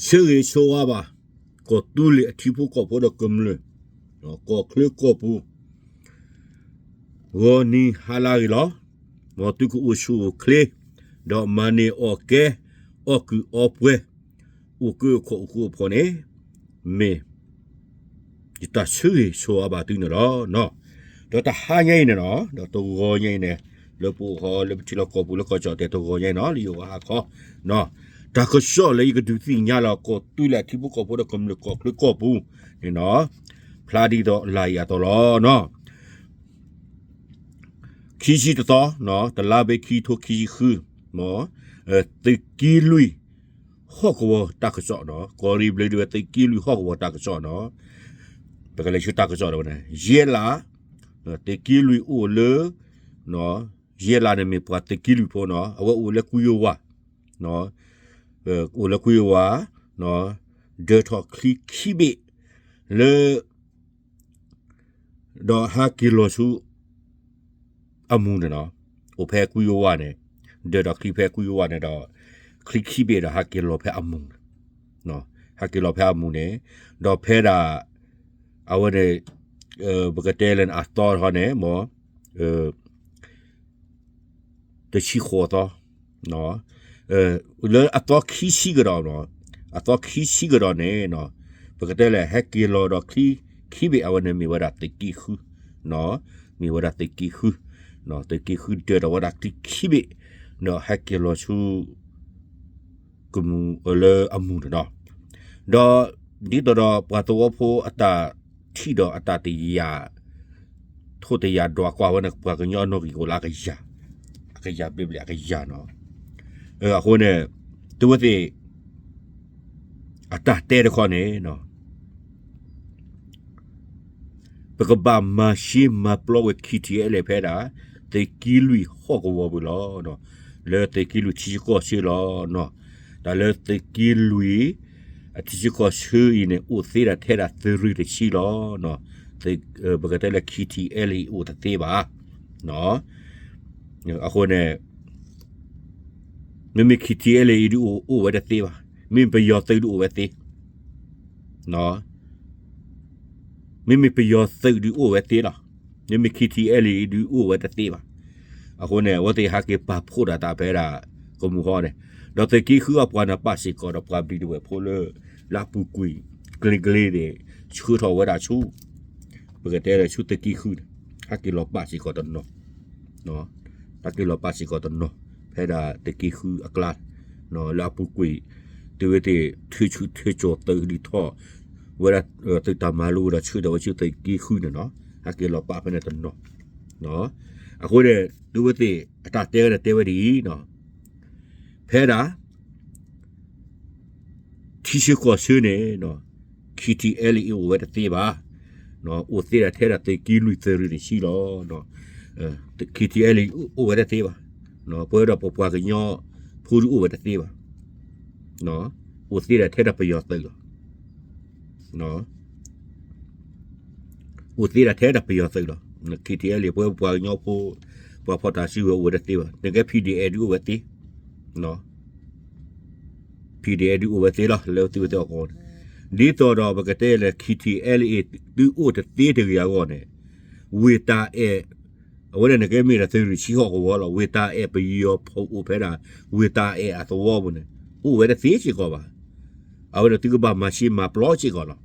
ဆၢဂ့ၤဆိဝါဘၣ် ကီၢ်သူလ့ၤအထံဖိကီၢ်ဖိဒီးကမျၢၢ် ကီၢ်ချၢကီၢ်ပူၤ ဂီၤနံၤဟါလၢဂ့ၤလီၤ. မ်သုကအိၣ်ဆူၣ်အိၣ်ချ့ ဒီးမၤန့ၢ်အီၣ်ကဲ အီၣ်ကုၢ်အီပှဲၤ အိၣ်ကၢခိၣ်အိၣ်ဃူအိၣ်ဖိးန့ၣ် မ့ၢ် ယတၢ်ဆၢဂ့ၤဆိဝါဘၣ်သုန့ၣ်လီၤ. ဒီးတဟါညါအံၤန့ၣ်နီၤ ဒီးတဂီၤညါအံၤန့ၣ် လၢပအိၣ်ဃီလၢပထံလီၢ်ကီၢ်ပူၤလၢကီၢ်ကၠီၣ်တဲာ်တဂီၤညါအံၤနီၤ လၢယဂီၤဟါခီ တၢ်ကစီၣ်လၢယကဒုးသ့ၣ်ညါလီၤ ကီၢ်သူလ့ၤအထံဖိကီၢ်ဖိဒီးကမျၢၢ်ကီၢ်ချၢကီၢ်ပူၤန့ၣ်နီၤ ဖျါဒ်သိးလၢအံၤအသိးလီၤနီၤ. ခံဆံတသီ တလါဘ့ၣ်ခံထိခံဆံဃု သုးက့လွံၢ် ဟီၣ်ကဝီၤတၢ်ကစီၣ်နီၤ ကီၢ်ရ့ၣ်ဘျ့ဒုးဝဲသုးက့လွံၢ်ဟီၣ်ကဝီၤတၢ်ကစီၣ်နီၤ ပကလဲၤဆူတၢ်ကစီၣ်ဝဲန့ၣ် ယဲၢ်လါ သုးက့လွံၢ်အိၣ်လၢ ယဲၢ်လါန့ၣ်မ့ၢ်ပှၤသုးက့လွံၢ်ဖိနီၤ အဝဲအိၣ်လၢကွံယဝၤ အိၣ်လၢကွံယဝၤ ဒၢထီၣ်ချံခံဘ့ၣ် လၢ ဒီးဟဲက့ၤလီၤဆူ အမူးန့ၣ်နီၤ အိၣ်ဖဲကွံယဝၤန့ၣ် ဒၢထီၣ်ချံဖဲကွံယဝၤန့ၣ်ဒီး ချံခံဘ့ၣ်ဒီးဟဲက့ၤလီၤဖဲအမူးန့ၣ် ဟဲက့ၤလီၤဖဲအမူးန့ၣ် ဒီးဖဲဒၣ် အဝဲန့ၣ် ပကတဲလၢအသီထီၣ်န့ၣ် မ် တဆံဃိးသီ လၢအသီခံဆံကဒီး အသီခံဆံကဒီးန့ၣ် ပကတဲလဲၣ် ဟဲက့ၤလီၤဒီးချံခံဘ့ၣ် အဝဲန့ၣ်မ့ၢ်ဝဲဒၣ်သုးက့ဃု မ့ၢ်ဝဲဒၣ်သုးက့ဃု သုးက့ဃုဒၢထီၣ်ဝဲဒၣ်ချံခံဘ့ၣ် ဒီးဟဲက့ၤလီၤဆူ ကမူးလၢအမူးန့ၣ်နီၤ ဒီးဒ်သိးဒီးပှၤသဝီဖိအတၢ်ထံၣ်ဒီးအတၢ် ထိၣ်တယၤဒွးကွၢ်ဝဲန့ၣ် ပှၤကညီအနီၣ်ဂံၢ်အိၣ်လၢအကယၤ အကယၤဘျ့ဘျ့အကယၤနီၤ အဃိန့ၣ် သုဝဲသ့ၣ် အတၢ်တဲတခီန့ၣ် ပကဘၣ်မၤရှဲမၤပျီဝဲ ခံထံၣ်အဲလဲၣ် ဖဲဒၣ် သုးက့လွံၢ်ဟီၣ်ကဝီၤပူၤလီၤ. လၢသုးက့လွံၢ်ထံဆၢကီၢ်ဆၢလီၤ. တၢ်လၢသုးက့လွံၢ် အထံဆၢကီၢ်ဆၢအံၤန့ၣ် အိၣ်သ့ဒၣ်ထဲဒၣ်သုးရ့ၣ်တဆံလီၤ. ပကတဲလၢ ခံထံၣ်အဲလဲၣ် အိၣ်တသ့ဘၣ်. အဃိန့ၣ် မ့မ့ၢ် ခံထံၣ်အဲလဲၣ် အံၤဒုးအိၣ်ဝဲတသ့ဘၣ်. မ့မ့ၢ်ပယီၤသုးဒုးအိၣ်ဝဲသ့ မ့မ့ၢ်ပယီၤသုးဒုးအိၣ်ဝဲသ့လီၤ. မ့မ့ၢ် ခံထံၣ်အဲလဲၣ် အံၤဒုးအိၣ်ဝဲတသ့ဘၣ်. အဃိန့ၣ် အဝဲသ့ၣ်ဟဲက့ၤပာ်ဖှိၣ်ဒၣ်တၢ်ဖဲဒၣ်ကမူးဃီန့ၣ်, ဒီးသုးက့ဃုအပှၤန့ၣ် ပာ်စ့ၢ်ကီးဒီးပှၤဘျံးဒဝဲၢ်ဖိလၢ လၢအပူၤကွံာ်ကျ့ကျ့န့ၣ် ဆှၢထီၣ်ဝဲဒၣ်ဆူ ပကတဲလၢဆူသုးက့ဃုန့ၣ် ဟဲက့ၤလီၤပာ်စ့ၢ်ကီးတနီၤ ဟဲက့ၤလီၤပာ်စ့ၢ်ကီးတနီၤ ဖဲဒၣ်သုးက့ဃုအကျါ လၢအပူၤကွံာ် သုဝဲသ့ၣ် ထုးဆူၣ်ထုးကၠီၤသုးဒုးထီၣ်ဝဲဒၣ် သုးတၢ်မၤလိဒီးဆှၢထီၣ်ဝဲဆူသုးက့ဃုန့ၣ်နီၤ, ဟဲက့ၤလီၤပာ်ဖဲန့ၣ်တနီၤ. အဃိန့ၣ် သုဝဲသ့ၣ် အတၢ်တဲဝဲန့ၣ်တဲဝဲဒ်အံၤနီၤ, ဖဲဒၣ် ထံဆၢကီၢ်ဆၢန့ၣ် ခံထံၣ်အဲလဲၣ် အံၤအိၣ်ဝဲတသ့ဘၣ်. အိၣ်သ့ဒၣ်ထဲဒၣ်သုးက့လွံၢ်သုးရ့ၣ်တဆံလီၤ. ခံထံၣ်အဲလဲၣ် အံၤအိၣ်ဝဲတသ့ဘၣ်. ပဝဲဒီးပပှၤကညီဖိဒုးအိၣ်ဝဲတသ့ဘၣ်. အိၣ်သ့ဒၣ်ထဲဒၣ်ပယီၤသုးလီၤ. အိၣ်သ့ဒၣ်ထဲဒၣ်ပယီၤသုးလီၤ. ခံထံၣ်အဲလဲၣ် ပဝဲပပှၤကညီဖိ ပှၤဖီၣ်တၢ်စုကဝဲၤအိၣ်ဝဲတသ့ဘၣ်. နကဲ ဖံၣ်ဒံၣ်အဲၣ် ဒုးအိၣ်ဝဲသ့ ဖံၣ်ဒံၣ်အဲၣ် ဒုးအိၣ်ဝဲသ့လီၤ လၢသုဝဲသ့ၣ်အဂီၢ်န့ၣ်. ဒ်သိးဒီးပကတဲလၢ ခံထံၣ်အဲလဲၣ် အံၤ ဒုးအိၣ်တသ့တဂ့ၤအဂီၢ်န့ၣ် ဝ့ၢ်တၢ်အဲၣ် အဝဲဒၣ်န့ၣ်ကဲမ့ၢ်ဒၣ်သုးရ့ၣ်ဆံဟီၣ်ကဝီၤလီၤ. ဝ့ၢ်တၢ်အဲၣ်ပယီၤဖိအိၣ်ဖဲဒၣ် ဝ့ၢ်တၢ်အဲၣ်အသဝီပူၤန့ၣ် အိၣ်ဝဲတသ့စ့ၢ်ကီးဘၣ်. အဝဲဒၣ်သုကဘၣ်မၤရှဲမၤပျီစ့ၢ်ကီးလီၤ.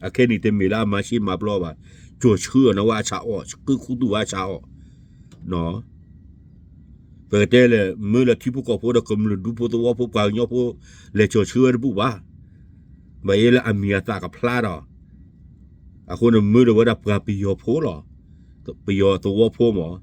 အခဲအံၤတမ့ၢ်လၢအမၤရှဲမၤပျီဘၣ်, ကၠီၣ်ဆှၢအီၤန့ၣ်ဝဲအဆၣ်အီၣ်, ဃုခူသူၣ်ဝဲအဆၣ်အီၣ် ပကတဲလၢ မ့ၢ်လၢထံဖိကီၢ်ဖိဒီးကမျၢၢ်ဒူဖိသဝီဖိပှၤကညီဖိ လဲၤကၠီၣ်ဆှၢဝဲတဘူၣ်ဘၣ်. ဘၣ်ယဲလၢအမံၤအသၣ်ကဖျါဒီး အဃိန့ၣ် မ့ၢ်ဒီးဝဲဒၣ်ပှၤပယီၤဖိလီၤ. ပယီၤသဝီဖိမး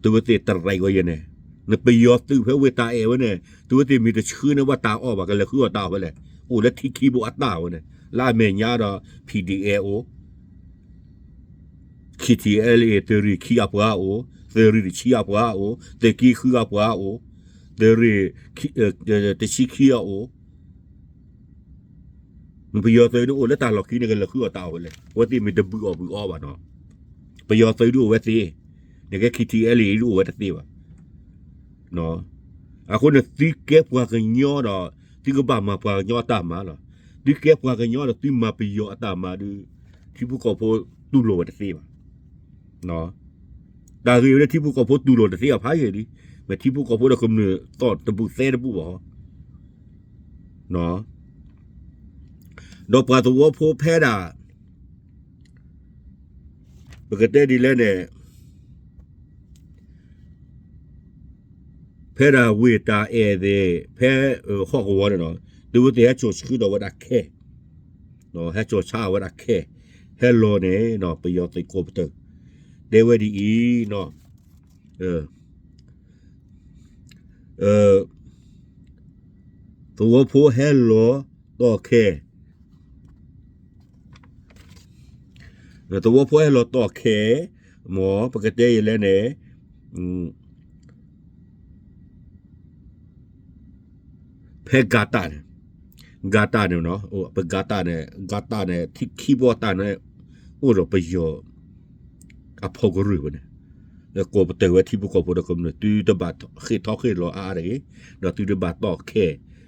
သုဝဲသ့ၣ်တရံးဝဲယဲန့ၣ်, နပယီၤသုးဖဲဝ့ၢ်တၢ်အဲၣ်ဝဲန့ၣ် သုဝဲသ့ၣ်မ့ၢ်တဆှၢန့ၢ်ဝဲတၢ်အီၣ်ဘၣ် ကလဲၤဃုအီၣ်တၢ်အီၣ်ဖဲလဲၣ်. အိၣ်လၢထံခံဘိအတၢ်ဝဲန့ၣ် လၢအမဲာ်ညါဒီး ဖံၣ်ဒံၣ်အဲၣ် အိၣ် ခံထံၣ်အဲလဲၣ် သုးရ့ၣ်ခံအပှၤအိၣ်, သုးရ့ၣ်တဆံအပှၤအိၣ်, သုးက့ဃုအပှၤအိၣ်, သုးရ့ၣ် တဆံခံအအိၣ် ပယီၤသုးဒုးအိၣ်လၢတၢ်လီၢ်ခံန့ၣ် ကလဲၤဃုအီၣ်တၢ်အီၣ်ဖဲလဲၣ်. အဝဲသ့ၣ်မ့ၢ်တဘုၣ်အီၣ်ဘုၣ်အီဘၣ်နီၤ. ပယီၤသုးဒုးအိၣ်ဝဲသ့, နကဲ ခံထံၣ်အဲလဲၣ် ဒုးအိၣ်ဝဲတသ့ဘၣ်. အဃိန့ၣ် သုကဲပှၤကညီဒီး သုကဘၣ်မၤပှၤကညီအတၢ်မၤလီၤ. သုကဲပှၤကညီဒီး သုမၤပယီၤအတၢ်မၤဒီး ထံဖိကီၢ်ဖိတူၢ်လိာ်ဝဲတသ့ဘၣ်. တၢ်ဂ့ၢ်ဝဲလၢထံဖိကီၢ်ဖိတူၢ်လိာ်တသ့ဘၣ်ဖးယံာ်လံ, မ့ၢ်ထံဖိကီၢ်ဖိဒီးကမျၢၢ်သီၣ်တဘူၣ်သဲတဘူၣ်ဘၣ်. ဒီးပှၤသဝီဖိဖဲဒၣ် ပကတဲဒ်လဲၣ်န့ၣ် ဖဲဒၣ်ဝ့ၢ်တၢ်အဲၣ်သ့ၣ် ဖဲဟီၣ်ကဝီၤန့ၣ်နီၤ သုဝဲသ့ၣ်ဟဲစိာ်ဆှၢဒီးဝဲဒၣ်ခဲ, ဟဲစိာ်ဆှၢဝဲဒၣ်ခဲ, ဟဲလီၤန့ၣ်နီၤ ပယီၤသုးကိးပတၢၢ် တဲဝဲဒ်အံၤနီၤ, သဝီဖိဟဲလီၤတီၢ်ခဲ, သဝီဖိဟဲလီၤတီၢ်ခဲ, မ်ပကတဲယဲလဲၣ်န့ၣ် ဖဲဂၤတၢ်န့ၣ်, ဂၤတၢ်န့ၣ်နီၤ, ပဂၤတၢ်န့ၣ် ဂၤတၢ်န့ၣ် ထံခံဘီတၢ်န့ၣ် အိၣ်ဒီးပယီၤ အဖီကရၢၢ်ဝဲန့ၣ်, ကိးပတၢၢ်ဝဲထံဖိကီၢ်ဖိဒီးကမျၢၢ် သုတဘၣ်ဃ့ၢ်ထီၣ်ဃ့ၢ်လီၤအါအါတဂ့ၤ, ဒီးသုတဘၣ်တီၢ်ခဲ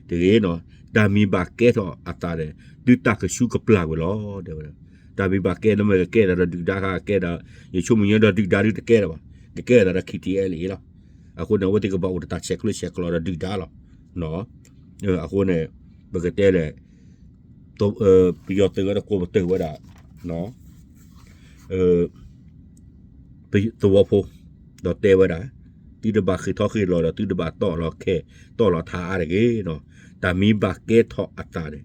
တဂ့ၤနီၤ, တၢ်မံၤဘၣ်ကဲထီၣ်အသးန့ၣ် သုတၢ်ကဆူကပျၢ်ကွံာ်လီၤ တဲဝဲဒၣ်, တၢ်မံၤဘၣ်ကဲ နမ့ၢ်ကကဲသးဒီးဒုၣ်ဒါခါကဲဒီး ယဆိကမိၣ်ညါဒီးဒုၣ်ဒါဒုးတကဲလၢၤဘၣ်, ကကဲသးဒီး ခံထံအဲလ့ၣ် လီၤ, အဃိန့ၣ် အဝဲသ့ၣ်ကဘၣ်အိၣ်ဒီးတၢ်ဆဲးကျၢဆဲးကျိးဒီးဒုၣ်ဒါလီၤ, အဃိန့ၣ် ပကတဲလဲၣ် ပယီၤသုးဝဲဒီးကိးပတၢၢ်ဝဲဒၣ် သဝီဖိ, ဒီးတဲဝဲဒၣ်, သုတဘၣ်ဃ့ၢ်ထီၣ်ဃ့ၢ်လီၤဒီး သုတဘၣ်တီၢ်လီၤခဲ တီၢ်လီၤထးအါတဂ့ၤနီၤ, တၢ်မံၤဘၣ်ကဲထီၣ်အသးန့ၣ်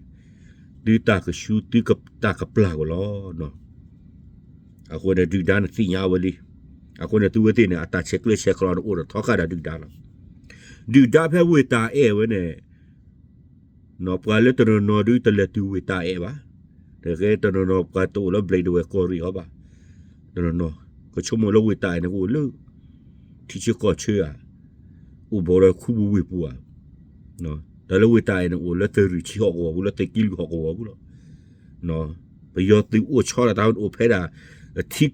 သုတၢ်ကဆူသုတၢ်ကပျၢ်ကွံာ်လီၤ, အဃိန့ၣ် ဒုၣ်ဒါန့ၣ်သ့ၣ်ညါဝဲလံ, အဃိန့ၣ် သုဝဲသ့ၣ်န့ၣ် အတၢ်ဆဲးကျၢဆဲးကျိးန့ၣ် အိၣ်ဒီးထီဃာ်ဒီးဒုၣ်ဒါလီၤ, ဒုၣ်ဒါဖဲဝ့ၢ်တၢ်အဲၣ်ဝဲန့ၣ် ပှၤလၢတနီၤနီၤဒုးတလဲၤတုၤဝ့ၢ်တၢ်အဲၣ်ဘၣ်, တကဲတနီၤနီၤပှၤတအိၣ်လၢဘျဲးဒဝဲၢ်ကီၢ်ရ့ၣ်အီၤဘၣ်, တနီၤနီၤ ကဆိကမိၣ်လၢဝ့ၢ်တၢ်အဲၣ်န့ၣ်ကအိၣ်လၢ ထံဆၢကီၢ်ဆၢဧါ, အိၣ်ဘီလၢခူပူၤဝ့ၢ်ပူၤဧါ, တၢ်လၢဝ့ၢ်တၢ်အဲၣ်န့ၣ် အိၣ်လၢသုးရ့ၣ်ဆံဟီၣ်ကဝီၤပူၤ လၢသုးက့လွံၢ်ဟီၣ်ကဝီၤပူၤလီၤ, ပယီၤသုးအိၣ်ဆီလီၤတၢ်အိၣ်ဖဲဒၣ် ထံ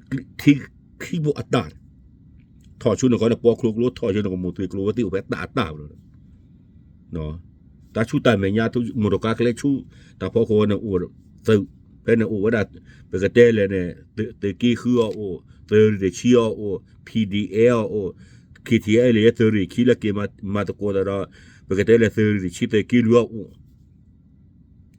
ခံဘိအတၢ်န့ၣ် ထီၣ်ဆူန့ၣ်ကီန့ၣ် ပီချိကျိ ထီၣ်ဆူန့ၣ် ကမိၢ်သွ့ၣ်ကျိဝဲသ့ၣ်အိၣ်ဖဲတၢ်အတၢ်လီၤ, တၢ်ဆူၣ်တၢ်မဲာ်ညါ မိၢ်တကါကျဲဆူၣ် တၢ်ဖီခိၣ်န့ၣ်အိၣ်သုး, ဖဲန့ၣ်အိၣ်ဝဲဒၣ် ပကတဲလဲၣ်န့ၣ် သုးက့ဃုအီၤအိၣ်, သုးရ့ၣ်တဆံအီၤအိၣ်, P D F အီၤအိၣ်, K T L A သုးရ့ၣ်ခံလၢက့ၤမၤသကိးသးဒီး ပကတဲလဲၣ်သုးရ့ၣ်တဆံသုးက့လွံၢ်အီၤ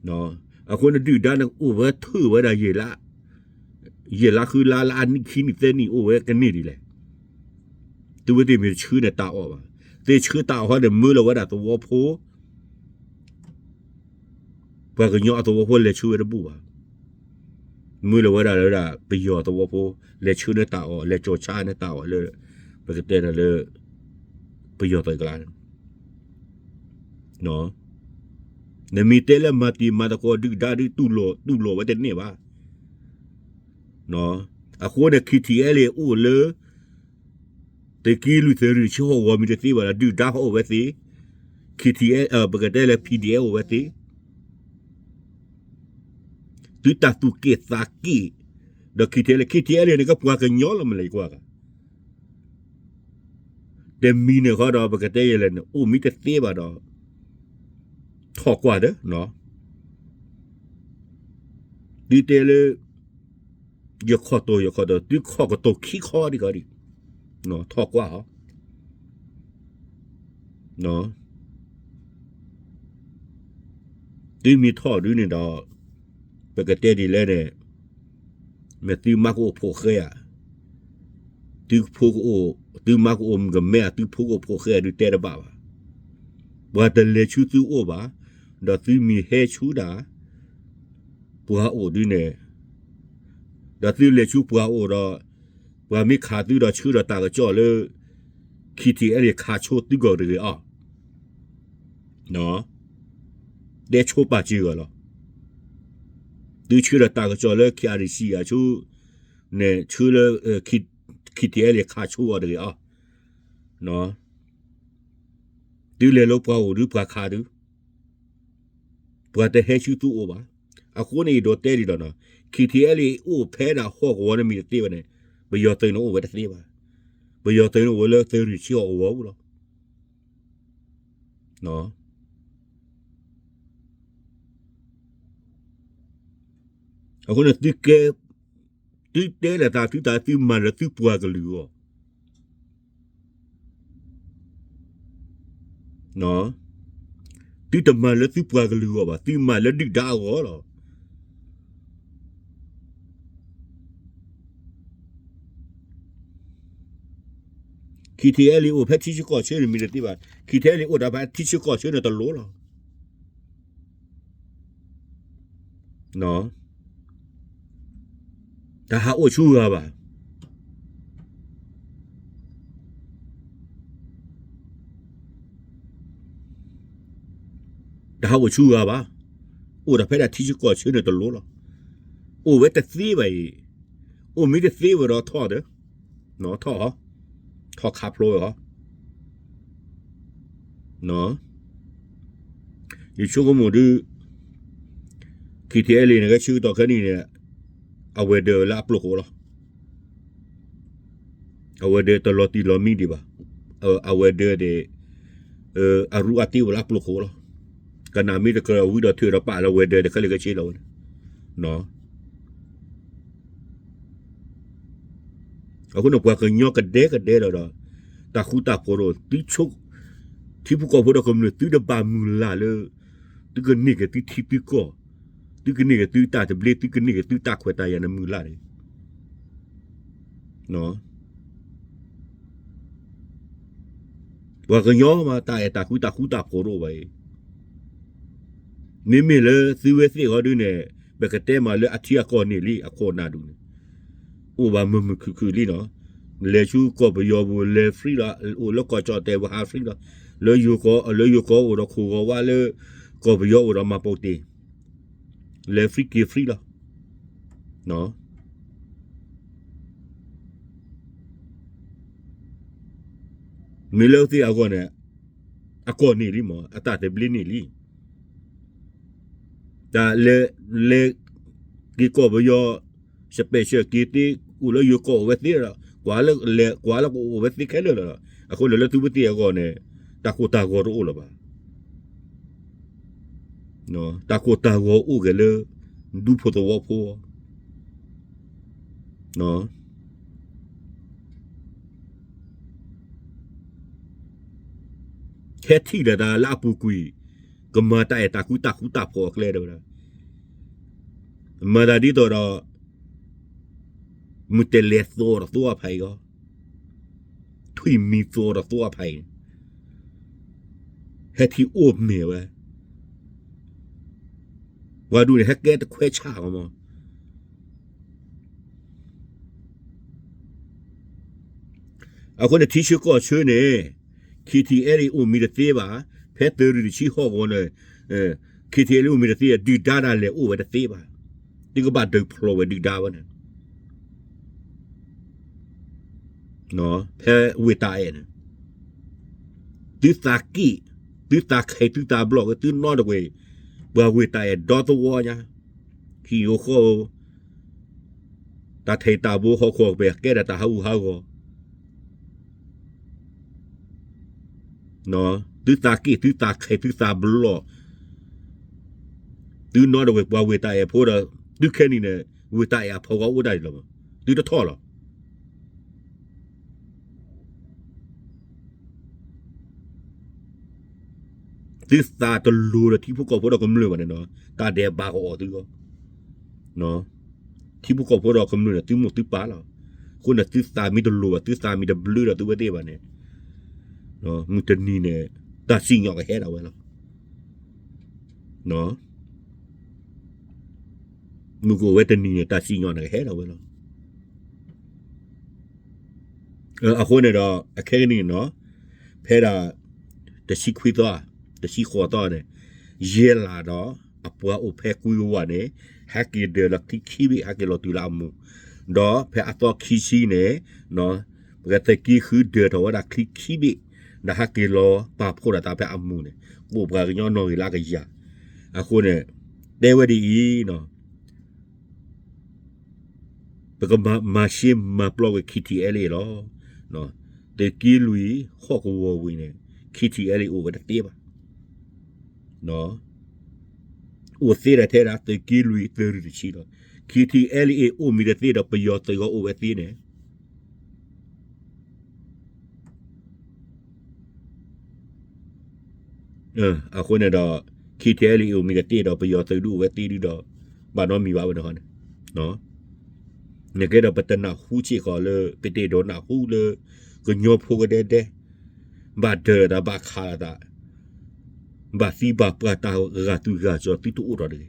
အိၣ် အဃိန့ၣ်ဒုၣ်ဒါန့ၣ်အိၣ်ဝဲထုးဝဲဒၣ် ယဲၢ်လါဃုလါလၢအနံၣ်ခံနံၣ်သၢနံၣ်အိၣ်ဝဲကန့ၢ်ဒ်လဲၣ်, သုဝဲသ့ၣ်မ့ၢ်တဆှၢန့ၢ်တၢ်အီၣ်ဘၣ်, သ့ၣ်ဆှၢတၢ်အီၣ်ဟီန့ၣ် မၢလီၤဝဲဒၣ်သဝီဖိ ပှၤကညီအသဝီဖိလဲၤဆှၢဝဲတဘူၣ်ဘၣ်, မၢလီၤဝဲဒၣ်လၢဒၣ်ပယီၤသဝီဖိ လဲၤဆှၢန့ၢ်တၢ်အီၣ် လဲၤကၠီၤဆါန့ၢ်တၢ်အီၣ်လၢ ပကတဲန့ၣ်လၢ ပယီၤသုးကျါန့ၣ် နမ့ၢ်တဲလၢမၤတံၤမၤသကိးဒုၣ်ဒါဒုးတူၢ်လိာ်ဝဲတန့ၢ်ဘၣ်, အဃိန့ၣ် K T L A အိၣ်လၢ သုးက့လွံၢ်သုးရ့ၣ်ဆံဟီၣ်ကဝီၤမ့ၢ်တသ့ဘၣ်ဒီး ဒုၣ်ဒါဟီၣ်အိၣ်ဝဲသ့, K T L ပကတဲလၢ P D F အိၣ်ဝဲသ့, သုတၢ်သူၣ်က့ၣ်သးက့ၣ်, ဒီး K T L A, K T L A န့ၣ်ကပှၤကညီလီၤမ့ၢ်လဲၣ်ကွၢ်ဂၤ တမံၤန့ၣ်ဃီဒီး ပကတဲယဲလဲၣ်န့ၣ် အိၣ်မ့ၢ်တသ့ဘၣ်ဒီး ထီၣ်ကွၢ်ဒီး သုတဲလၢ ယခီၣ်တိၢ်ယခီၣ်တိၢ် သုခီၣ်ကတိၤခံခီဒံးဃီဒံး ထီၣ်ကွၢ်ဟီ သုမ့ၢ်ထီၣ်ဒုးန့ၣ်ဒီး ပကတဲဒ်လဲၣ်န့ၣ် မ့ၢ်သုမါကအိၣ်ဖိးဃဲဧါ, သုဖိကအိၣ်, သုမါကအိၣ်မုၣ်ကမဲဧါ, သုဖိကအိၣ်ဖိးဃဲဧါ ဒုးတဲတဘၣ်ဘၣ်. ပှၤတလဲၤဆူသုအိၣ်ဘၣ်, ဒီးသုမ့ၢ်ဟဲဆူဒၣ် ပှၤအိၣ်ဒုးန့ၣ်, ဒီးသုလဲၤဆူပှၤအိၣ်ဒီး ပှၤမ့ၢ်ခးသုဒီးဆှၢဒီးတၢ်ကစီၣ်လၢ ခံထံၣ်အဲလ့ၣ်ခးဆိသုကီၢ်တဂ့ၤအီၤ တဲဆိပာ်စၢၤဂီၤလီၤ. သုဆှၢဒီးတၢ်ကစီၣ်လၢ ခံထံၣ်အဲလ့ၣ်ဆံအဆူ န့ၣ် ဆှၢလၢ ခံထံၣ်အဲလ့ၣ်ခးဆိအီၤတဂ့ၤအီၤ, သုလဲၤလၢပှၤအိၣ်ဒုးပှၤခးသု, ပှၤတဟဲဆူသုအိၣ်ဘၣ်. အဃိန့ၣ် ယဒိးတဲဒ်လီၤနီၤ, ခံထံၣ်အဲလ့ၣ်အိၣ်ဖဲဒၣ်ဟီၣ်ကဝီၤန့ၣ်မ့ၢ်တသ့ဘၣ်န့ၣ် ပယီၤသုးန့ၣ်အိၣ်ဝဲတသ့ဘၣ်. ပယီၤသုးန့ၣ်အိၣ်ဝဲလၢသုးရ့ၣ်ဆံဟီၣ်ကဝီၤပူၤလီၤ. အဃိန့ၣ် သုကဲ, သုတဲလီၤသး သုသး သုမၤလၢသုပှၤကလုာ်အဂီၢ်, သုတမၤလၢသုပှၤကလုာ်အဂီၢ်ဘၣ်, သုမၤလၢဒုၣ်ဒါအဂီၢ်လီၤ. KTLA အိၣ်ဖဲထံဆၢကီၢ်ဆၢန့ၣ်မ့ၢ်တသ့ဘၣ်, KTLA အိၣ်ဒၣ်ဖဲထံဆၢကီၢ်ဆၢန့ၣ်တလိၤလီၤ. တဟးအိၣ်ဆူဂၤဘၣ်. တဟးအိၣ်ဆူဂၤဘၣ်. အိၣ်ဒၣ်ဖဲဒၣ်ထံဆၢကီၢ်ဆၢန့ၣ်တလိၤလီၤ. အိၣ်ဝဲတသ့ဘၣ်အံၤ, အိၣ်မ့ၢ်တသ့ဝဲဒီးထီၣ်ဒီး, ထီၣ်, ထီၣ်ခးဖျိဝဲအီၤ ယဆိကမိၣ်ဒုး KTLA န့ၣ် ကဆၢကတီၢ်ခဲနံၣ်န့ၣ် အဝဲၤဒၢးလၢအပျိၢ်ဃိးလီၤ. အဝဲၤဒၢးတလီၤတံၢ်လီၤမံဒံးဘၣ်. အဝဲၤဒၢးဒီး အရူအတ့ၢ်ဝဲလၢအပျိၢ်ဃိးလီၤ. ကနၣ်မ့ၢ်တကြၢးဝံၤဒီးထုးဒီးပာ်လၢဝဲၤဒၢးဒီးခဲလၢာ်ခဲဆ့လီၤဝဲန့ၣ်. အဃိန့ၣ် ပှၤကညီကဒဲကဒဲလီၤဒီး တၢ်ဃူတၢ်ဖိးဒီး သုဆိကမိၣ် ထံဖိကီၢ်ဖိဒီးကမျၢၢ် သုတဘၣ်မုၢ်လၢ်လၢ သုကန့ၢ်က့ၤသုထံသုကီၢ်, သုကန့ၢ်က့ၤသုတၢ်သဘျ့, သုကန့ၢ်က့ၤသုတၢ်ခွဲးတၢ်ယာ်န့ၣ်မုၢ်လၢ်န့ၣ် ပှၤကညီမး တၢ်အဲၣ်တၢ်ကွံ တၢ်ဃူတၢ်ဖိးတအိၣ်ဘၣ်အံၤ. မ့မ့ၢ်လၢသုဝဲသ့ၣ်ဃီဒုန့ၣ် ပကတဲမးလၢအထံအကီၢ်န့ၣ်လံ အခိၣ်အနၢ်ဒုန့ၣ် အိၣ်ဘၣ်မုာ်မုာ်ခုၣ်ခုၣ်လံနီၤ. လဲၤဆူကီၢ်ပယီၤပူၤ လဲၤ free လီၤ, အိၣ်လၢကီၢ်ကၠီၣ်တဲာ်ပူၤ ဟး free လီၤ, လၢယိၤကီၢ် လၢယိၤကီၢ်အိၣ်ဒီးခိၣ်ဂီၤဝါ လၢကီၢ်ပယီၤအိၣ်ဒီးမၤပိာ်တ့ၢ် လဲၤ free က့ၤ free လီၤ. မ့ၢ်လၢသ့ၣ်အဂီၢ်န့ၣ် အကီၢ်န့ၣ်လံမး အတၢ်သဘျ့န့ၣ်လံ. တၢ်လဲၤ လဲၤက့ၤကီၢ်ပယီၤ special က့ၤသ့ အိၣ်လၢယိၤကီၢ်အိၣ်ဝဲသ့ဒီး ကွၢ်လၢလဲၤ ကွၢ်လၢကအိၣ်ဝဲသ့ခဲလၢာ်လီၤ. အဃိန့ၣ်လၢသုဝဲသ့ၣ်အဂီၢ်န့ၣ် တၢ်ကိၢ်တၢ်ဂီၤတအိၣ်လၢၤဘၣ်. တၢ်ကိၢ်တၢ်ဂီၤအိၣ်က့ၤလၢ ဒူဖိသဝီဖိ ဟဲထံၣ်လိာ်သးလၢအပူၤကွံာ် ကမၤတၢ်အဲၣ်တၢ်ကွံ တၢ်ဃူတၢ်ဖိးအကျဲတဲဝဲဒၣ်, မၤသးဒ်သိးဒီး မုၢ်တဲၤလဲၤသီဒီးသိအဖးအံၤဂီၢ်, ထွံၣ်မံၤသီဒီးသိအဖးအံၤ, ဟဲထံၣ်အိၣ်မ့ၢ်ဝဲ, ပှၤဒူၣ်န့ၣ် ဟဲကဲတခွဲဆၣ်အီၤမး. အဃိန့ၣ် ထံဆၢကီၢ်ဆၢန့ၣ် KTLA အိၣ်မံၤတသ့ဘၣ်, ဖဲသုးရ့ၣ်တဆံဟီၣ်ကဝီၤန့ၣ် KTLA အိၣ်မံၤတသ့, ဒုၣ်ဒါဒၣ်လဲာ်အိၣ်ဝဲတသ့ဘၣ်. သုကဘၣ်ဒုးဖျိးဝဲဒုၣ်ဒါဝဲန့ၣ် ဖဲဝ့ၢ်တၢ်အဲၣ်န့ၣ်, သုသးက့ၣ်, သုသးခဲ သုသးဘျီၣ်ဝဲ သုနီတဝဲၢ်, ပှၤဝ့ၢ်တၢ်အဲၣ်ဒီသဝီညါ, ဟံၣ်ဧိၤဃီဧိၤ, တၢ်ထံၣ်တၢ်ဘိဟီၣ်ခိၣ်ပဲာ် ကဲဒၣ်တၢ်ဟးဂူာ်ဟးဂီၤ သုသးက့ၣ် သုသးခဲ သုသးဘျီၣ်, သုနီတဝဲၢ်ပှၤဝ့ၢ်တၢ်အဲၣ်ဖိဒီး သုခဲနံၣ်န့ၣ် ဝ့ၢ်တၢ်အဲၣ်အဖီဂီၢ်အိၣ်ဒၣ်လီၤ, သုတထီၣ်လီၤ. သုသးတလိၤဒီးထံဖိကီၢ်ဖိဒီးကမျၢၢ်ဘၣ်န့ၣ်နီၤ, တၢ်ဒဲးဘးကအီၣ်သုဂီၢ်, ထံဖိကီၢ်ဖိဒီးကမျၢၢ်န့ၣ် သုမိၢ်သုပၢ်လီၤ. အဃိန့ၣ် သုသးမ့ၢ်တလိၤဘၣ် သုသးမ့ၢ်တဘျုးဒီးသုဝဲသ့ၣ်ဘၣ်န့ၣ်, မုၢ်တနံၤန့ၣ် တၢ်စံၣ်ညီၣ်ကဟဲဒၣ်ဝဲလီၤ. မုၢ်ကအိၣ်ဝဲတနံၤန့ၣ် တၢ်စံၣ်ညီၣ်န့ၣ်ကဟဲဒၣ်ဝဲလီၤ. အဃိန့ၣ်ဒီး အခဲကနံၣ်န့ၣ်နီၤ, ဖဲဒၣ် တဆံခွံသီ, တဆံဃိးသီန့ၣ်, ယဲၢ်လးဒီး အပှၤအိၣ်ဖဲကွံဝါန့ၣ် ဟဲက့ၤဒၢးလီၤချံခံဘ့ၣ် ဟဲက့ၤလီၤတုၤလၢအမူး, ဒီးဖဲအသီခံဆံန့ၣ် ပကသုးက့ဃုဒၢးထီၣ်ဝဲဒၣ်ချံခံဘ့ၣ်, ဒီးဟဲက့ၤလီၤပာ်ဖှိၣ်ဒီးသးဖဲအမူးန့ၣ် ကအိၣ်ပှၤကညီနီၣ်ဂံၢ်လၢအကယၤ. အဃိန့ၣ် တဲဝဲဒ်အံၤနီၤ, ပကမၤရှဲမၤပျီဝဲ KTLA လီၤ. သုးက့လွံၢ်ဟီၣ်ကဝီၤဝံၤန့ၣ် KTLA အိၣ်ဝဲတသ့ဘၣ်. အိၣ်သ့ဒၣ်ထဲဒၣ်သုးက့လွံၢ်သုးရ့ၣ်တဆံလီၤ. ခံထံအဲလ့ၣ်အ့ၣ် အိၣ်မံၤတသ့ဒီး ပယီၤသုးဂီၢ်အိၣ်ဝဲသ့န့ၣ် အဃိန့ၣ်ဒီး ခံထံအဲလ့ၣ်အ့ၣ် အိၣ်မံၤတသ့ဒီး ပယီၤသုးဒုးအိၣ်ဝဲသ့ဒုဒီး ဘၣ်နီတမံၤဘၣ်ဝဲန့ၣ်ဃီန့ၣ် နကဲဒီးပတနၢ်ဟူစ့ၢ်ကီးလၢ ပတအဲၣ်ဒိးနၢ်ဟူလၢ ကညီဖိကဒဲဒဲ ဘၣ်ဒၢးလိာ်သး ဘၣ်ခးလိာ်သး ဘၣ်သံဘၣ်ပှၢ်တၢ်ဂာ်သူၣ်ဂာ်စီၤ သုတအိၣ်ထီၣ်တဂ့ၤ.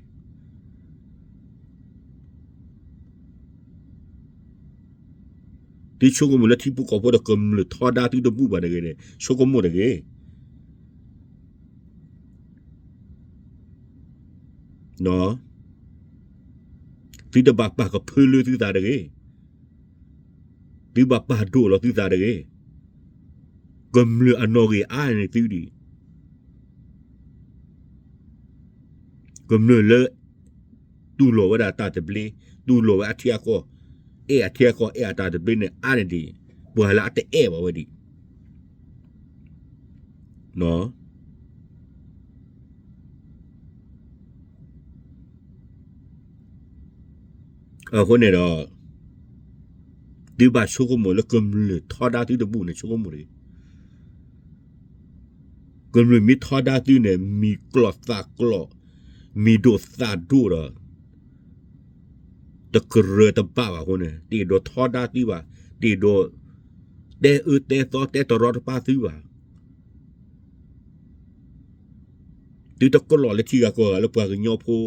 သုဆိကမိၣ်လၢထံဖိကီၢ်ဖိဒီးကမျၢၢ်ထီဒါသုတဘူၣ်ဘၣ်တဂ့ၤန့ၣ် ဆိကမိၣ်တဂ့ၤ. သုတဘၣ်ပာ်ကဖၢလၢသုသးတဂ့ၤ. သုဘၣ်ပာ်ဒိၣ်လီၤသုသးတဂ့ၤ. ကမျၢၢ်အနီၣ်ဂံၢ်အါန့ၢ်သုဒံး ကမျၢၢ်လၢ တူၢ်လိာ်ဝဲဒၣ်တၢ်သဘျ့, တူၢ်လိာ်ဝဲအထံအကီၢ်, အဲၣ်အထံအကီၢ် အဲၣ်အတၢ်သဘျ့န့ၣ် အါန့ၢ်ဒံး ပှၤလၢအတအဲၣ်ဘၣ်ဝဲဒံး. အဃိန့ၣ်ဒီး သုဘၣ်ဆိကမိၣ်လၢကမျၢၢ်ထီဒါသုတဘူၣ်န့ၣ် ဆိကမိၣ်တဂ့ၤ. ကမျၢၢ်မ့ၢ်ထီဒါသုန့ၣ် မံၤကျိာ်သးကျိာ်, မံၤဒိၣ်သးဒိၣ်ဒီး တကရၢတဘၣ်ဘၣ်အဃိန့ၣ် တအဲၣ်ဒိးထီဒါသုဘၣ်, တအဲၣ်ဒိး တဲအၢတဲသီတဲတရီတပါသုဘၣ်. သုတကျိာ်လၢထံဂၤကီၢ်ဂၤလၢပှၤကညီဖိ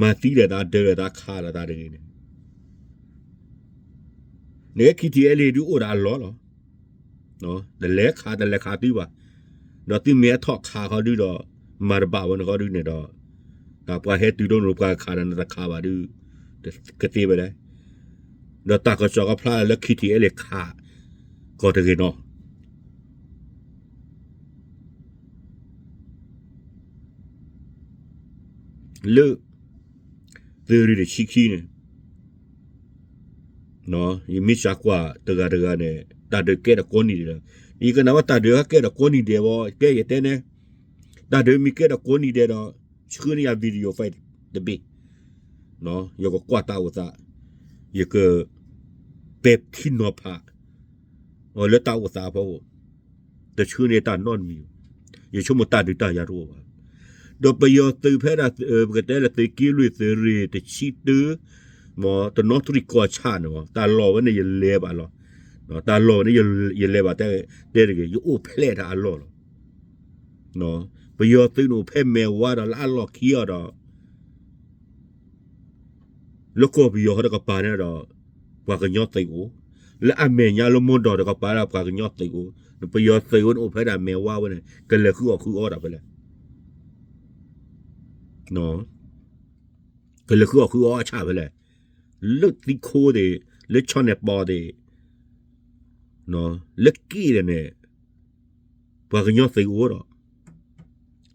မၤသံလိာ်သးဒၢးလိာ်သးခးလိာ်သးတဂ့ၤန့ၣ် နကဲ ခံထံအဲလ့ၣ် ဒုးအိၣ်ဒီးအလီၢ်လီၤ. တလဲၤခးတလဲၤခးသုဘၣ်. ဒီးသုမ့ၢ်အထီၣ်ခးခီဒုဒီး မၤတဘၣ်ဝဲန့ၣ်ဃီဒုန့ၣ်ဒီး တၢ်ပှၤဟဲတုၤဒိၣ်န့ၣ် ပှၤခးဒီးနတခးဘၣ်ဒု ကသ့ဝဲလဲၣ်. ဒီးတၢ်ကစီၣ်ကဖျါလၢ ခံထံအဲလ့ၣ် ခး ကီၢ်တဂ့ၤနီၤ လၢ သုးရ့ၣ်တဆံခံန့ၣ် ယမ့ၢ်စံးကွၢ်တဂၤတဂၤန့ၣ် တၢ်ဒုးကဲထီၣ်ကိးနံၤဒဲးလီၤ. ယကနၣ်ဝဲတၢ်ဒုးကဲထီၣ်ကိးနံၤဒဲးဘၣ် ကဲယတဲန့ၣ် တၢ်ဒုးမ့ၢ်ကဲထီၣ်ကိးနံၤဒဲးဒီး ဆှၢန့ၢ်ယၤ video file တဘ့ၣ် ယကကွၢ်တၢ်အိၣ်သး ယက ပဲာ်ထံနီၤဖး လၢတၢ်အိၣ်သးအဖီခိၣ် တဆှၢန့ၢ်တၢ်နီတမံၤ ယဆိကမိၣ်တၢ်ဒုးတၢ်ယၤတအိၣ်ဘၣ်. ဒီးပယီၤသုးဖဲဒၣ် ပကတဲလၢ သုးက့လွံၢ်သုးရ့ၣ်တဆံတၢ မ်တနီသရံၣ်ကီၢ်ဆၣ်န့ၣ် တၢ်လီၢ်ဝဲန့ၣ်ယလဲၤဘၣ်လီၤ. တၢ်လီၢ်ဝဲန့ၣ် ယလဲၤဘၣ်တဲတဂ့ၤ ယအိၣ်ဖျဲၣ်တၢ်အလီၢ်လီၤ. ပယီၤသုးန့ၣ်အိၣ်ဖဲမဲာ်ဝါဒီးလၢအလီၢ်ခံအီၤဒီး လၢကီၢ်ပယီၤဟီတကပၤန့ၣ်ဒီး ပှၤကညီသုးအိၣ်, လၢအမဲာ်ညါလၢမိၢ်ဒီးတကပၤဒီး ပှၤကညီသုးအိၣ်, ပယီၤသုးဝဲန့ၣ်အိၣ်ဖဲဒၣ်မဲာ်ဝါဝဲန့ၣ် ကလဲၤဃုအီၣ်ဃုအီတၢ်ဖဲလဲၣ်, ကလဲၤဃုအီၣ်ဃုအီအဆၣ်ဖဲလဲၣ်, လၢသံခိသ့ၣ်, လၢဆီန့ၣ်ပီသ့ၣ်, လၢက့ၣ်န့ၣ် ပှၤကညီသုးအိၣ်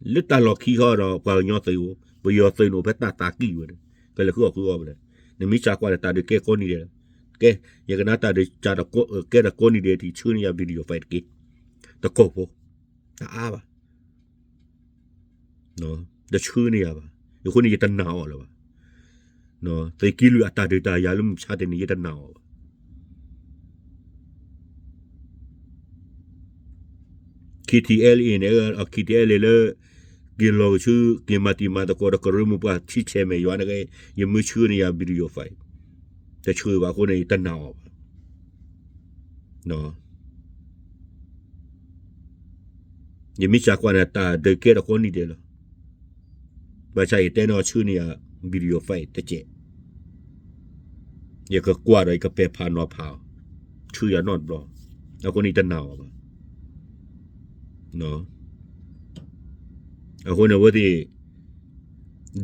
ဒီး လၢတၢ်လီၢ်ခံဃီဒီး ပှၤကညီသုးအိၣ်, ပယီၤသုးန့ၣ်အိၣ်ဖဲတၢ်သးကံၢ်ဝဲန့ၣ် ကလဲၤဃုအီၣ်ဃုအီဖဲလဲၣ်. နမ့ၢ်စံးကွၢ်န့ၣ် တၢ်ဒုးကဲကိးနံၤဒဲးလီၤ. ကဲ, ယကနၣ်တၢ်ဒုး ကဲထီၣ်ကိးနံၤဒဲး တဆှၢန့ၢ်ယၤ video file တက့ၢ်. တကိးဖိ, တအါဘၣ် တဆှၢန့ၢ်ယၤဘၣ်. အဃိန့ၣ် ယတနာ်အီၤလၢၤဘၣ်. သုးက့လွံၢ်အတၢ်ဒုးတၢ်ယၤလၢမုၢ်မဆါတနံၤ ယတနာ်အီၤဘၣ်. ခံထံအဲလ့ၣ်န့ၣ်, ခံထံအဲလ့ၣ်လၢ က့ၤလီၤကဆူ က့ၤမၤတံၤမၤသကိးဒီးကရၢမိၢ်ပှၢ် ဆံဆဲးမဲာ်ယွၤန့ၣ်က့ ယမ့ၢ်ဆှၢန့ၢ်ယၤ video file တဆှၢဘၣ်အဃိန့ၣ် ယတနာ်အီၤဘၣ်. ယမ့ၢ်စံးကွၢ်န့ၣ် တၢ်ဒုးကဲထီၣ်ကိးနံၤဒဲးလီၤ. ဘၣ်ဆၣ်ယတဲန့ၣ်အီၤ ဆှၢန့ၢ်ယၤ video file တက့ၢ်. ယကကွၢ်ဒီးယကပဲာ်ဖးနီၤဖးအီၤ, ဆှၢယၤနီတဘျီ, အဃိန့ၣ် ယတနာ်အီၤဘၣ်. အဃိန့ၣ် အဝဲသ့ၣ်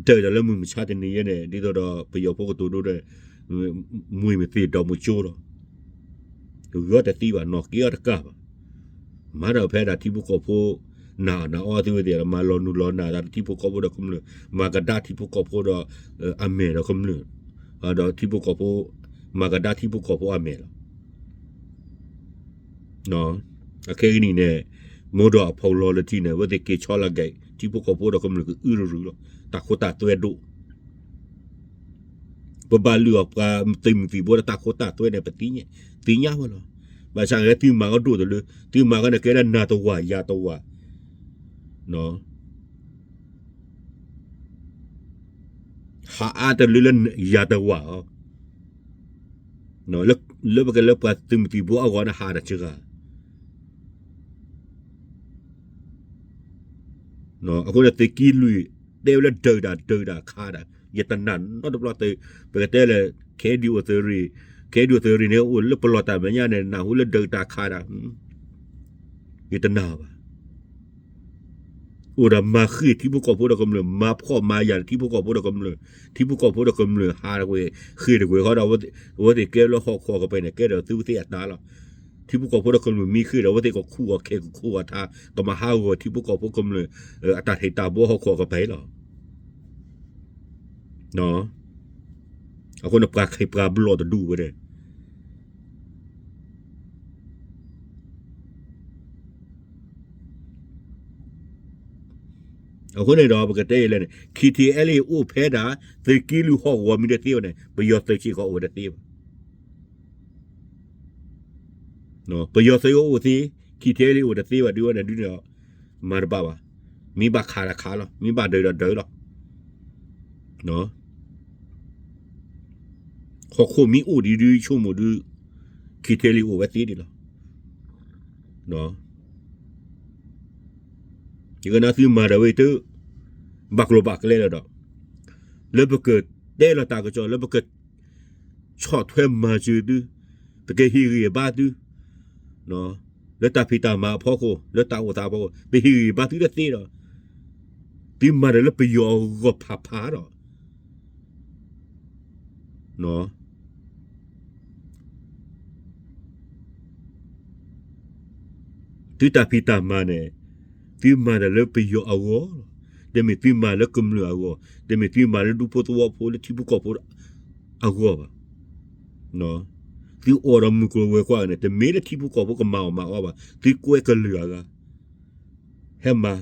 ဒုးတၢ်လၢမုၢ်မဆါတနံၤအံၤန့ၣ် ဒ်သိးဒီးပယီၤဖိကတိၤဒိဒီး မွေမသ့ၣ်ဒီးမူကၠိလီၤ. ဂီၤတသံဘၣ်နီၢ်က့အီၤတကးဘၣ်. မၤဒီးဖဲဒၣ်ထံဖိကီၢ်ဖိ နာ်အီၤနာ်အီၤသုဝဲသ့ၣ် မၤလီၤနုာ်လီၤနာ်သးဒီးထံဖိကီၢ်ဖိဒီးကမျၢၢ်, မၤကဒါထံဖိကီၢ်ဖိဒီး အမဲာ်ဒီးကမျၢၢ်, ဒီးထံဖိကီၢ်ဖိ မၤကဒါထံဖိကီၢ်ဖိအမဲာ်လီၤ. အခဲကနံၣ်န့ၣ် မိၢ်ဒီးအဖီလီၤလၢထံန့ၣ် အဝဲသ့ၣ်က့ၤဆီလီၤက့ၤ ထံဖိကီၢ်ဖိဒီးကမျၢၢ်ကအုရရူၢ်လီၤ. တၢ်ခိတၢ်သွဲဒိၣ် ပဘၣ်လုၢ်အီၣ်ပှၤသုးမုၢ်သံၣ်ဘိဒီးတၢ်ခိတၢ်သွဲန့ၣ် ပသ့ၣ်ညါဝဲလီၤ. ဘၣ်ဆၣ်ကဲသုမၤကဒိၣ်တလၢ, သုမၤကန့ၣ်ကဲလၢနၤတဝာ်ယၤတဝာ်, ဟးအါတလၢလၢယၤတဝာ်အီၤ, လၢပကလၢပှၤသုးမုၢ်သံၣ်ဘိအဂီၢ်န့ၣ်ဟးတၢ်စှၤ အဃိန့ၣ်သုးက့လွံၢ် တဲဝဲလၢဒုးတၢ်ဒုးတၢ်ခးတၢ် ယတနာ်နီတဘျီသုး, ပကတဲလၢ ခဲဒုးအိၣ်သုးရ့ၣ်, ခဲဒုးအိၣ်သုးရ့ၣ်န့ၣ် အိၣ်လၢပလီၢ်တၢ်မဲာ်ညါန့ၣ် နၢ်ဟူလၢဒုးတၢ်ခးတၢ်, ယတနာ်ဘၣ်. အိၣ်ဒီးမၤဃ့ၢ်ထံဖိကီၢ်ဖိဒီးကမျၢၢ်, မၤဖှီၣ်မၤယာ်ထံဖိကီၢ်ဖိဒီးကမျၢၢ်, ထံဖိကီၢ်ဖိဒီးကမျၢၢ်ဟးတကွံာ်, ဃ့ၢ်တကွံာ်ဃီဒီး အဝဲသ့ၣ်ကဲလၢဟီၣ်ခိၣ်ကပၤန့ၣ် ကဲဒီးသုဝဲသ့ၣ်အတၢ်လီၤ. ထံဖိကီၢ်ဖိဒီးကမျၢၢ်မ့ၢ်ဃ့ၢ်ဒီး အဝဲသ့ၣ်ကခူၣ်အီၤခဲကခူၣ်အီၤထါ, ကမၤဟးဂီၤထံဖိကီၢ်ဖိကမျၢၢ် အတၢ်ထံၣ်တၢ်ဘီဟီၣ်ခိၣ်ကပၤလီၤ. အဃိန့ၣ်ပှၤခ့ပှၤဘျီၣ်တဒူၣ်ဝဲဒၣ် အဃိန့ၣ်ဒီးပကတဲအံၤလဲၣ်န့ၣ် KTLA အိၣ်ဖဲဒၣ် သုးက့လွံၢ်ဟီၣ်ကဝီၤမ့ၢ်တသ့ဘၣ်န့ၣ် ပယီၤသုးဆ့ၣ်ကီးအိၣ်ဝဲတသ့ဘၣ်. ပယီၤသုးအိၣ်သ့, KTLA အိၣ်တသ့ဘၣ်ဒုးဝဲန့ၣ်ဒုးန့ၣ် မၤတဘၣ်ဘၣ်. မ့ၢ်ဘၣ်ခးဒီးခးလီၤ, မ့ၢ်ဘၣ်ဒုးဒီးဒုးလီၤ. ဟီၣ်ခိၣ်မ့ၢ်အိၣ်ဒံးဒုးဆိကမိၣ်ဒုး KTLA အိၣ်ဝဲသ့ဒံးလီၤ. ယကနၣ်သုမၤတၢ်ဝဲတၢ် ဘၣ်ကျိၤဘၣ်ကျဲလၢဒီး လၢပကတဲလီၤတၢ်ကစီၣ် လၢပကဆီၣ်ထွဲမၤစၢၤသု, ပကဟ့ၣ်ဂံၢ်ဘါသု, လၢတၢ်ဖံးတၢ်မၤအဖီခိၣ် လၢတၢ်အိၣ်သးအဖီခိၣ် ပဟ့ၣ်ဂံၢ်ဘါသုတသ့ဒီး သုမၤတၢ်လၢပယီၤအဂီၢ်ဖးဖးဒီး သုတၢ်ဖံးတၢ်မၤန့ၣ် သုမၤတၢ်လၢပယီၤအဂီၢ်လီၤ. တမ့ၢ်သုမၤလၢကမျၢၢ်အဂီၢ်, တမ့ၢ်သုမၤလၢဒူဖိသဝီဖိလၢထံဖိကီၢ်ဖိအဂီၢ်ဘၣ်. သုအိၣ်ဒီးမုၢ်ကျိၤဝဲၤကွာ်န့ၣ် တမ့ၢ်လၢထံဖိကီၢ်ဖိကမၤအီၣ်မၤအီဘၣ်, သုကွဲကလုာ်အဂၤ ဟဲမၤ,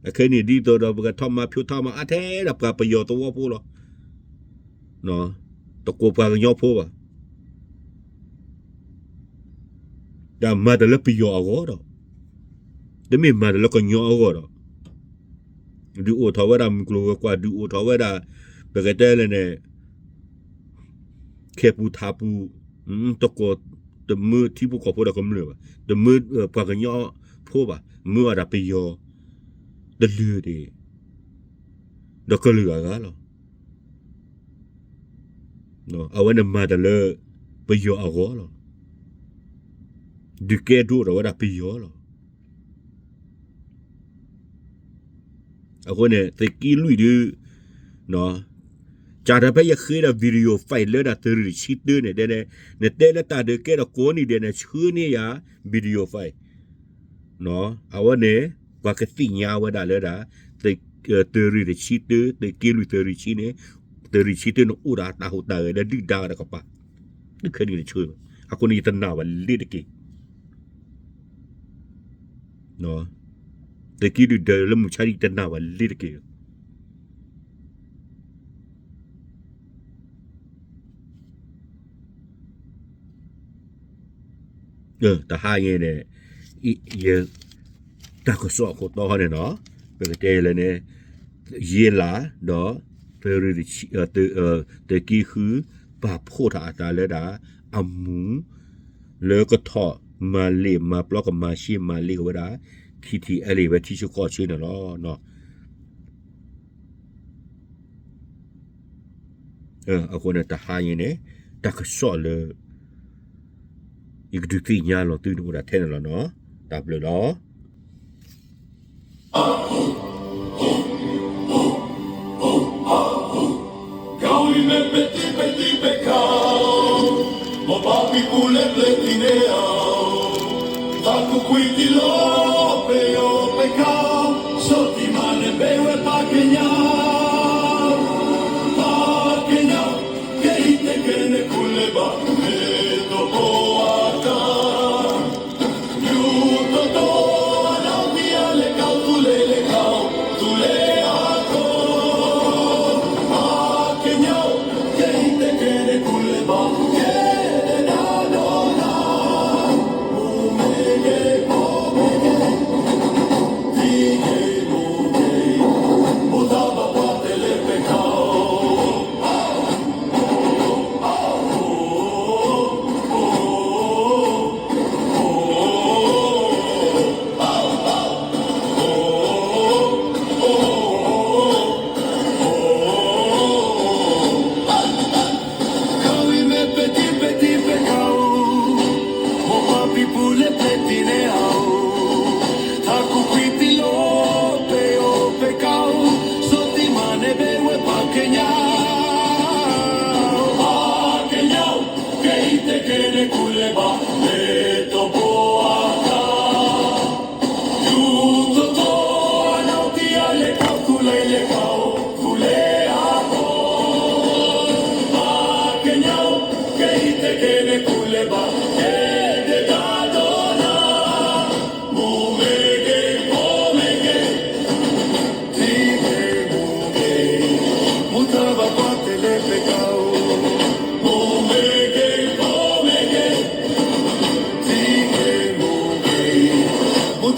အခဲအံၤန့ၣ်ဒ်သိးဒီးပကထီၣ်မၤဖျိထီၣ်မၤအါထဲဒၣ်ပှၤပယီၤသဝီဖိလီၤ. တကိးပှၤကညီဖိဘၣ်. တၢ်မၤတၢ်လၢပယီၤအဂီၢ်ဒီး တမ့ၢ်မၤတၢ်လၢကညီအဂီၢ်ဒီး ဒုးအိၣ်ထီၣ်ဝဲဒၣ်မုၢ်ကျိၤဝဲၤကွာ် ဒုးအိၣ်ထီၣ်ဝဲဒၣ် ပကတဲလဲၣ်န့ၣ် ခဲပူၤထးပူၤ, တကိးတမၢထံဖိကီၢ်ဖိဒီးကမျၢၢ်ဘၣ်, တမၢပှၤကညီဖိဘၣ်, မၢဝဲဒၣ်ပယီၤတလုာ်န့ၣ် ဒီးကလုာ်အဂၤလီၤ. အဝဲန့ၣ်မၤတၢ်လၢပယီၤအဂီၢ်လီၤ. ဒုးကဲဒိၣ်ထီၣ်ဝဲဒၣ်ပယီၤလီၤ. အဃိန့ၣ် သုးက့လွံၢ်ဒုး ကၢ်တၢ်ဖဲယဃ့ဒီး video file လၢဒၣ်သုးရ့ၣ်တဆံတၢန့ၣ်ဒဲး နတဲလၢတၢ်ဒုးကဲထီၣ်ကိးနံၤဒဲးန့ၣ် ဆှၢန့ၢ်ယၤ video file အဝဲန့ၣ် ပှၤကသ့ၣ်ညါဝဲဒၣ်လၢဒၣ် သုးရ့ၣ်တဆံတၢ သုးက့လွံၢ်သုးရ့ၣ်ဆံန့ၣ် သုးရ့ၣ်ဆံတၢန့ၣ်အိၣ်ဒီးတၢ်ဟူးတၢ်ဂဲၤလၢဒုၣ်ဒါတကပၤ ဒုးခဲနံၤတဆၢဘၣ်. အဃိန့ၣ်ယတနာ်ဘၣ်လ့ၤတက့ၢ်. သုးက့ဒုၣ်ဒါလၢမုၢ်ဆါဒံးတနာ်ဘၣ်လ့ၤတက့ၢ်. တဟါညါန့ၣ် ယ တၢ်ကစီၣ်အခိၣ်တီန့ၣ်နီၤ ပကတဲလဲၣ်န့ၣ် ယ့လးဒီး သုးရ့ၣ် သုးက့ဃု ပာ်ဖှိၣ်ထီၣ်အသးလၢဒၣ် အမူး လၢကထီၣ်မၤလ့ၣ်မၤပျီကမၤရှဲမၤလ့ၣ်ကဝဲဒၣ် ထံထံၣ်အဲလ့ၣ်ဝဲထံဆၢကီၢ်ဆၢန့ၣ်လီၤ. အဃိန့ၣ် တဟါညါန့ၣ် တၢ်ကစီၣ်လၢ ယကဒုးသ့ၣ်ညါလီၤသုန့ၣ်အိၣ်ဒၣ်ထဲန့ၣ်လီၤနီၤ. တၢ်ဘျုးလီၤ.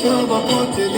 ပှၤကီၢ်စဲၣ်